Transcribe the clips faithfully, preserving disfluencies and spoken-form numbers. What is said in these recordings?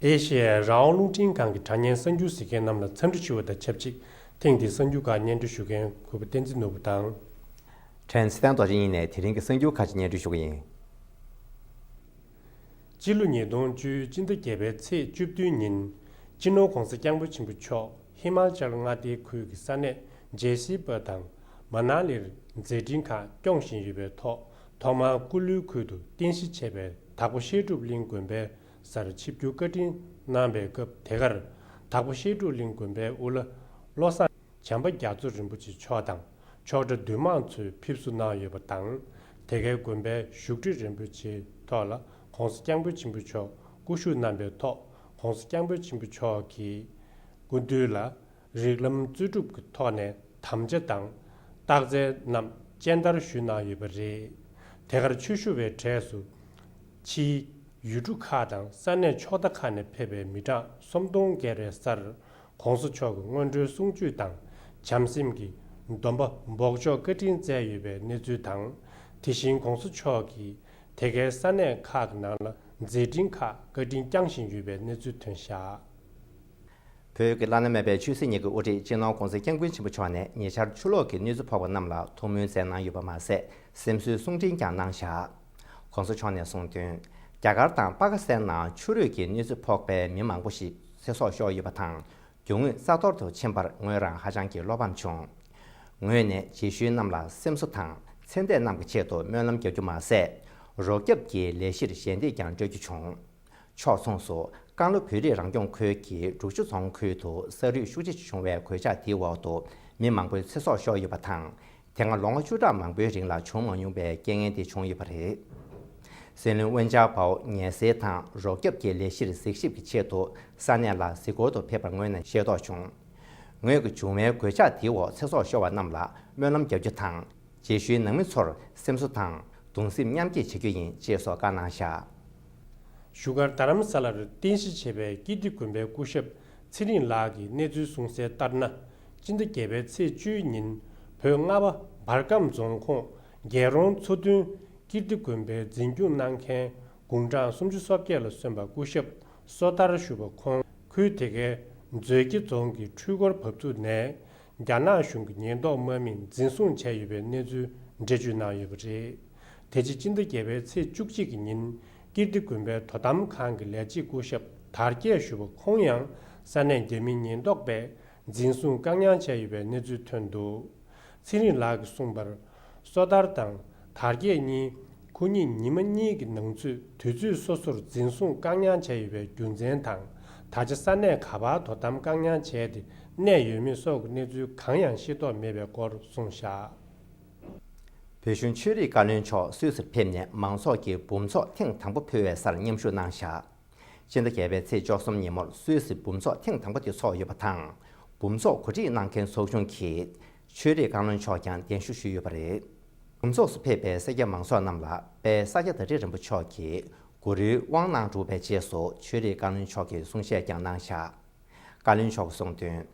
ཨེ་ཤི་ཡའི་རང་དབང་རླུང་འཕྲིན་ཁང་གི་དྲ་བརྙན་གསར་འགྱུར་གཟིགས་མཁན་རྣམས་ལ་འཚམས་འདྲི་ཞུ་བ་དང་ཆབས་ཅིག་ཐེངས་འདིའི་གསར་འགྱུར་ཁག་སྙན་སྒྲོན་ཞུ་མཁན་གུས་པ་བསྟན་འཛིན་ནོར་བུ་དང་། ཕྲན་ཚེ་བརྟན་རྡོ་རྗེ་གཉིས་ནས་དེ་རིང་གི་གསར་འགྱུར་ཁག་ཅིག་སྙན་སྒྲོན་ཞུ་གི་ཡིན། སྤྱི་ལོ་ཉིས་སྟོང་བཅུ་སྤྱི་ཟླ་བརྒྱད་པའི་ཚེས་བཅུ་བདུན་ཉིན། སྤྱི་ནོར་༧གོང་ས་༧སྐྱབས་མགོན་ཆེན་པོ་མཆོག་ཧི་མ་ཅལ་མངའ་སྡེའི་ཁུལ་གྱི་ས་གནས་ཇེ་སི་པ་དང་མ་ན་ལིར་མཛད་འཕྲིན་ཁག་སྐྱོང་བཞིན་ཡོད་པའི་ཐོག་ཐོག་མར་ཀུ་ལུའི་ཁུལ་དུ་རྟེན་གཞི་བྱས་པའི་དྭགས་པོ་བཤད་སྒྲུབ་གླིང་དགོན་པའི་སར་ཆིབས་བསྒྱུར་བཀའ་དྲིན་གནང་བའི་སྐབས། དེ་གར་དྭགས་པོ་བཤད་སྒྲུབ་གླིང་དགོན་པའི་དབུ་བླ་བློ་བཟང་བྱམས་པ་རྒྱ་མཚོ་རིན་པོ་ཆེ་མཆོག་དང་ཆོག་གྲྭ་འདུས་མང་ཚོས་ཕེབས་བསུ་གནང་ཡོད་པ་དང་། དེ་གའི་དགོན་པའི་བཞུགས་ཁྲི་རིན་པོ་ཆེའི་ཐོག་ལ་༧གོང་ས་༧སྐྱབས་མགོན་ཆེན་པོ་མཆོག་སྐུ་བཞུགས་གནང་པའི་ཐོག་༧གོང་ས་༧སྐྱབས་མགོན་ཆེན་པོ་མཆོག་གི་སྐུ་མདུན་ལ་རིགས་ལམ་རྩོད་སྒྲུབ་ཀྱི་ཐོག་ནས་དམ་བཅའ་དང་རྟགས་མཚན་རྣམས་སྤྱན་བསྟར་ཞུས་གནང་ཡོད་པ་རེད། དེ་གར་ཆོས་ཞུ་བའི་གྲས་སུ་ཕྱིའི་ཡུལ་གྲུ་ཁག་དང་ས་གནས་ཕྱོགས་མཐའ་ཁག་ནས་ཕེབས་པའི་མི་གྲངས་སུམ་སྟོང་བརྒལ་བའི་སར་༧གོང་ས་མཆོག་གི་སྔོན་འགྲོའི་གསུང་ཆོས་དང་བྱམས་སེམས་ཀྱི་སྡོམ་པ་འབོགས་ཆོག་བཀའ་དྲིན་སྩལ་ཡོད་པའི་གནས་ཚུལ་དང་། དེ་བཞིན་༧གོང་ས་མཆོག་གིས་དེ་གའི་ས་གནས་ཁག་གི་ནང་ལ་མཛད་འཕྲིན་ཁག་བཀའ་དྲིན་བསྐྱངས་བཞིན་ཡོད་པའི་གནས་ཚུལ་ཐོན་བཞག་བོད་ཀྱི་བླ་ན་མེད་པའི་ཆོས་སྲིད་གཉིས་ཀྱི་དབུ་ཁྲིད་སྤྱི་ནོར་༧གོང་ས་༧སྐྱབས་མགོན་ཆེན་པོ་མཆོག་ནས་ཉེ་ཆར་ཆུ་ལོག་གི་གནོད་འཚེ་ཕོག་པ་རྣམས་ལ་ཐུགས་སྨོན་སྩལ་གནང་ཡོད་པ་མ་ཟད། སེམས་གསོའི་གསུང་འཕྲིན་ཀྱང་གནང་བཞག ༸གོང་ས་མཆོག་ནས་གསུངས་དོན། རྒྱ་གར་དང་པ་ཀི་སི་ཐན་ནང་ཆུ་རུད་ཀྱི་གནོད་འཚེ་ཕོག་པའི་མི་མང་པོ་ཞིག་ཚེ་སྲོག་ཤོར་ཡོད་པ་དང་། རྒྱུ་དངོས་ས་གཏོར་དུ་ཕྱིན་པར་ངོས་རང་ཧ་ཅང་གི་བློ་ཕམ་བྱུང་། ངོས་ནས་རྗེས་ཤུལ་རྣམས་ལ་སེམས་གསོ་དང་ཚེ་འདས་རྣམས་ཀྱི་ཆེད་དུ་སྨོན་ལམ་རྒྱག་རྒྱུ་མ་ཟད། རོགས་སྐྱོབ་ཀྱི་ལས་གཞིར་ཞལ་འདེབས་ཀྱང་སྤྲོད་རྒྱུ་བྱུང་། ཕྱོགས་མཚུངས་སུ་རྐང་ལོ་བོད་རིགས་རང་སྐྱོང་ཁུལ་གྱི་འབྲུག་ཆུ་རྫོང་ཁུལ་དུ་ས་རུད་ཤུགས་ཆེ་བྱུང་བའི་གོད་ཆག་དེའི་འོག་ཏུ་མི་མང་པོའི་ཚེ་སྲོག་ཤོར་ཡོད་པ་དང་། དེ་སྔ་ལོ་ངོ་བཅུ་ཕྲག་མང་པོའི་རིང་ལ་བྱུང་མ་མྱོང་པའི་རྐྱེན་ངན་དེ་བྱུང་ཡོད་པ་རེད། སྲིད་བློན་ཝུན་ཅཱ་པའོ་ཉེན་སེལ་དང་རོགས་སྐྱོབ་ཀྱི་ལས་གཞིར་གཟིགས་ཞིབ་ཀྱི་ཆེད་དུ་ས་གནས་ལ་གཟིགས་སྐོར་དུ་ཕེབས་པར་ངོས་ནས་ཤེས་རྟོགས་བྱུང་། ངོས་ཀྱིས་བྱུང་བའི་གོད་ཆག་དེའི་འོག་ཚེ་སྲོག་ཤོར་བ་རྣམས་ལ་སྨོན་ལམ་རྒྱག་རྒྱུ་དང་། རྗེས་ཤུལ་ནང་མི་ཚོར་སེམས་གསོ་དང་གདུང་སེམས་མཉམ་སྐྱེད་བྱེད་རྒྱུ་ཡིན་ཅེས་སོགས་བཀའ་གནང་བཞག་བཞུགས་སྒར་རྡ་རམ་ས་ལར་རྟེན་གཞི་བྱས་པའི་ཀིརྟི་དགོན་པའི་སྐུ་ཞབས་ཚེ་རིང་ལགས་ཀྱིས་གནས་ཚུལ་གསུངས་གསལ་ལྟར་ན། སྤྱི་ཟླ་བརྒྱད་པའི་ཚེས་བཅུའི་ཉིན་བོད་རྔ་བ་འབར་ཁམས་རྫོང་ཁོངས་རྒྱལ་རོང་མཚོ་མཐུན་ཀིརྟི་དགོན་པའི་འཛིན་སྐྱོང་གནང་མཁན་དགུང་གྲངས་སུམ་ཅུ་སོ་བརྒྱད་ལ་སོན་པ་སྐུ་ཞབས་སོ་ཐར་ཞུ་བ་ཁོང་ཁུལ་དེ་གའི་མཛོད་དགེ་རྫོང་གི་འཕྲུལ་འཁོར་བབས་ཚུགས་ནས། རྒྱ་ནག་གཞུང་གི་ཉེན་རྟོག་དམག་མིས་འཛིན་བཟུང་བྱས་ཡོད་པའི་གནས་ཚུལ་འགྲེལ་བརྗོད་གནང་ཡོད་པ་རེད། དེ་རྗེས་སྤྱི་ཟླ་བརྒྱད་པའི་ཚེས་བཅུ་གཅིག་གི་ཉིན་ཀིརྟི་དགོན་པའི་དོ་དམ་ཁང་གི་ལས་བྱེད་སྐུ་ཞབས་དར་རྒྱས་ཞུ་བ་ཁོང་ཡང་ས་གནས་རྒྱ་མི་ཉེན་རྟོག་པས་འཛིན་བཟུང་བཀག་ཉར་བྱས་ཡོད་པའི་གནས་ཚུལ་ཐོན་འདུག་ཚེ་རིང་ལགས་ཀྱིས་གསུངས་པར། སོ་ཐར་དང་དར་རྒྱས་གཉིས་ཁོ་གཉིས་ཉི་མ་གཉིས་ཀྱི་ནང་ཚུད་དུས་ཚོད་སོ་སོར་འཛིན་བཟུང་བཀག་ཉར་བྱས་ཡོད་པའི་རྒྱུ་མཚན་དང་། ད་ཆ་ས་གནས་ག་པར་དོ་དམ་བཀག་ཉར་བྱས་ཏེ་གནས་ཡོད་མེད་སོགས་ཀྱི་གནས་ཚུལ་གང་ཡང་ཤེས་རྟོགས་མེད་པའི་སྐོར་གསུངས་བཞག་བོད་གཞུང་ཆོས་རིག་བཀའ་བློན་མཆོག་སུད་སིར་ཕེབས་ནས་མང་ཚོགས་ཀྱིས་འབུམ་ཚོགས་ཐེངས་དང་པོ་ཕུལ་བའི་སར་མཉམ་ཞུགས་གནང་བཞག་སྤྱི་ཟླ་བརྒྱད་པའི་ཚེས་བཅུ་གསུམ་ཉིན་མོར་སུད་སིར་འབུམ་ཚོགས་ཐེངས་དང་པོ་དེ་ཚོགས་ཡོད་པ་དང་། འབུམ་ཚོགས་གོ་སྒྲིག་གནང་མཁན་ཚོགས་ཆུང་གིས་ཆོས་རིག་བཀའ་བློན་མཆོག་ཀྱང་གདན་ཞུ་ཞུས་ཡོད་པ་རེད། འབུམ་ཚོགས་སུ་ཕེབས་པའི་སེར་སྐྱ་མང་ཚོགས་རྣམས་ལ་དཔལ་ས་སྐྱ་བདག་ཁྲི་རིན་པོ་མཆོག་གིས་གུ་རུའི་དབང་གནང་གྲུབ་པའི་རྗེས་སུ་ཆོས་རིག་བཀའ་བློན་མཆོག་གིས་གསུང་བཤད་ཀྱང་གནང་བཞག་བཀའ་བློན་མཆོག་གིས་གསུངས་དོན།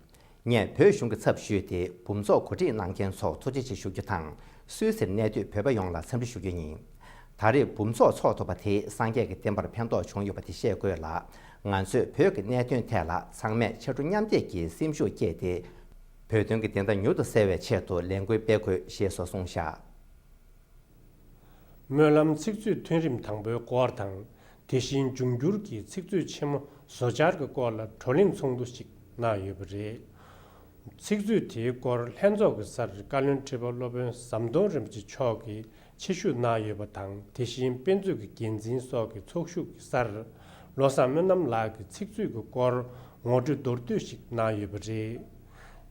ངས་བོད་གཞུང་གི་ཚབ་ཞུས་ཏེ་འབུམ་ཚོགས་གོ་སྒྲིག་གནང་མཁན་ཚོར་ཐུགས་རྗེ་ཆེ་ཞུ་རྒྱུ་དང་། སུད་སིར་གནས་སྡོད་བོད་པ་ཡོངས་ལ་འཚམས་འདྲི་ཞུ་རྒྱུ་ཡིན། ད་རེས་འབུམ་ཚོགས་འཚོགས་ཐུབ་པ་དེ་སངས་རྒྱས་ཀྱི་བསྟན་པར་ཕན་ཐོགས་བྱུང་ཡོད་པ་དེ་ཤེས་དགོས་ལ། ང་ཚོས་བོད་ཀྱི་གནད་དོན་ཐད་ལ་ཚང་མས་ཕྱར་གྲུ་མཉམ་འདེགས་ཀྱི་སེམས་ཤུགས་བསྐྱེད་དེ། བོད་དོན་གྱི་བདེན་མཐའ་མྱུར་དུ་གསལ་བའི་ཆེད་དུ་ལས་འགུལ་སྤེལ་དགོས་ཞེས་སོགས་གསུངས་བཞག་སྨོན་ལམ་ཚིག་མཛོད་ཐོན་རིམ་དང་པོའི་སྐོར་དང་། དེ་བཞིན་འབྱུང་འགྱུར་གྱི་ཚིག་མཛོད་ཆེན་མོ་བཟོ་འཆར་གྱི་སྐོར་ལ་བགྲོ་གླེང་ཚོགས་འདུ་ཞིག་གནང་ཡོད་པ་རེད། ཚིག་མཛོད་དེའི་སྐོར་ལྷན་ཚོགས་ཀྱི་སར་བཀའ་བློན་ཁྲི་པ་སློབ་དཔོན་ཟམ་གདོང་རིན་པོ་ཆེ་མཆོག་གིས་ཆེད་ཞུགས་གནང་ཡོད་པ་དང་། དེ་བཞིན་དཔེ་མཛོད་ཀྱི་འགན་འཛིན་སོགས་ཀྱི་ཚོགས་ཞུགས་ཀྱི་སར་བློ་བཟང་སྨོན་ལམ་ལགས་ཀྱིས་ཚིག་མཛོད་ཀྱི་སྐོར་ངོ་སྤྲོད་མདོར་བསྡུས་ཤིག་གནང་ཡོད་པ་རེད།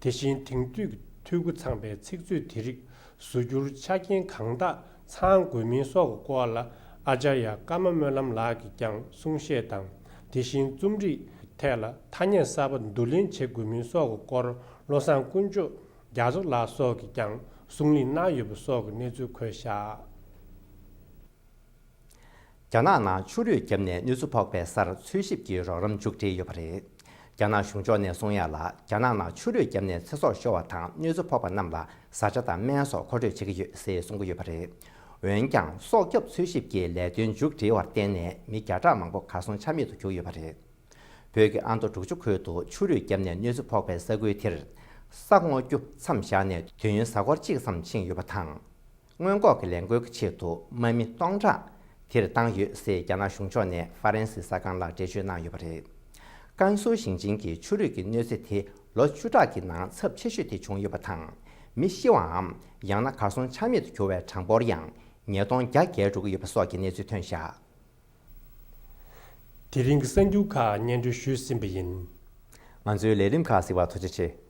དེ་བཞིན་དེང་དུས་ཀྱི་འཐུས་སྒོ་ཚང་པའི་ཚིག་མཛོད་དེ་རིགས་བཟོ་རྒྱུར་ཆ་རྐྱེན་གང་དག་ཚང་དགོས་མིན་སོགས་ཀྱི་སྐོར་ལ་ཨ་ཅཱརྱ་ཀརྨ་སྨོན་ལམ་ལགས་ཀྱིས་ཀྱང་གསུང་བཤད་དང་། དེ་བཞིན་རྩོམ་རིག་ཐད་ལ་ཐ་སྙད་གསར་པ་བསྡུ་ལེན་བྱེད་དགོས་མིན་སོགས་ཀྱི་སྐོར་བློ་བཟང་དཀོན་མཆོག་རྒྱ་མཚོ་ལགས་སོགས་ཀྱིས་ཀྱང་གསུང་གླེང་གནང་ཡོད་པ་སོགས་ཀྱི་གནས་ཚུལ་འཁོད་བཞག་རྒྱ་ནག་ནང་ཆུ་རུད་བརྒྱབ་ནས་གནོད་འཚེ་ཕོག་པའི་སར་འཚོལ་ཞིབ་ཀྱི་རོགས་རམ་མཇུག་སྒྲིལ་ཡོད་པ་རེད། རྒྱ་ནག་གཞུང་ཕྱོགས་ནས་གསུང་ཡ་ལ། རྒྱ་ནག་ནང་ཆུ་རུད་བརྒྱབ་ནས་ཚེ་སྲོག་ཤོར་བ་དང་གནོད་འཚེ་ཕོག་པ་རྣམས་ལ་བཟའ་བཅའ་དང་སྨན་སོགས་མཁོ་སྤྲོད་བྱེད་ཀྱི་ཡོད་ཟེར་གསུང་གི་ཡོད་པ་རེད། འོན་ཀྱང་། སྲོག་སྐྱོབ་འཚོལ་ཞིབ་ཀྱི་ལས་དོན་མཇུག་སྒྲིལ་བར་བརྟེན་ནས་མི་བརྒྱ་ཕྲག་མང་པོ་གར་སོང་ཆ་མེད་དུ་གྱུར་ཡོད་པ་རེད། བོད་ཀྱི་ཨ་མདོ་འབྲུག་ཆུ་ཁུལ་དུ་ཆུ་རུད་བརྒྱབ་ནས་གནོད་འཚེ་ཕོག་པའི་ས་ཁུལ་དེར་ས་སྔོ་སྐྱུར་མཚམས་བཞག་ནས་དུས་ཡུན་གཟའ་འཁོར་གཅིག་ཙམ་ཕྱིན་ཡོད་པ་དང་། སྔོན་འགོག་གི་ལས་འགུལ་གྱི་ཆེད་དུ་དམག་མི་སྟོང་ཕྲག་དེར་བཏང་ཡོད་ཟེར་རྒྱ་ནག་གཞུང་ཕྱོགས་ནས་ཧྥ་རན་སི་གསར་ཁང་ལ་འགྲེལ་བརྗོད་གནང་ཡོད་པ་རེད། ཀན་སུའུ་ཞིང་ཆེན་གྱི་ཆུ་རུད་ཀྱི་གནོད་འཚེ་དེ་ལོ་བཅུ་ཕྲག་གི་ནང་ཚབས་ཆེ་ཤོས་དེ་བྱུང་ཡོད་པ་དང་། མི་ཤི་བའམ་ཡང་ན་གར་སོང་ཆ་མེད་དུ་གྱུར་བའི་གྲངས་འབོར་ཡང་ཉིས་སྟོང་བརྒྱ་བརྒལ་འགྲོ་གི་ཡོད་པ་སོགས་ཀྱི་གནས་ཚུལ་ཐོན་བཞག་དེ་རིང་གི་གསར་འགྱུར་ཁག་སྙན་སྒྲོན་ཞུས་ཟིན་པ་ཡིན། ང་ཚོའི་ལས་རིམ་ཁག་གཟིགས་པར་ཐུགས་རྗེ་ཆེ།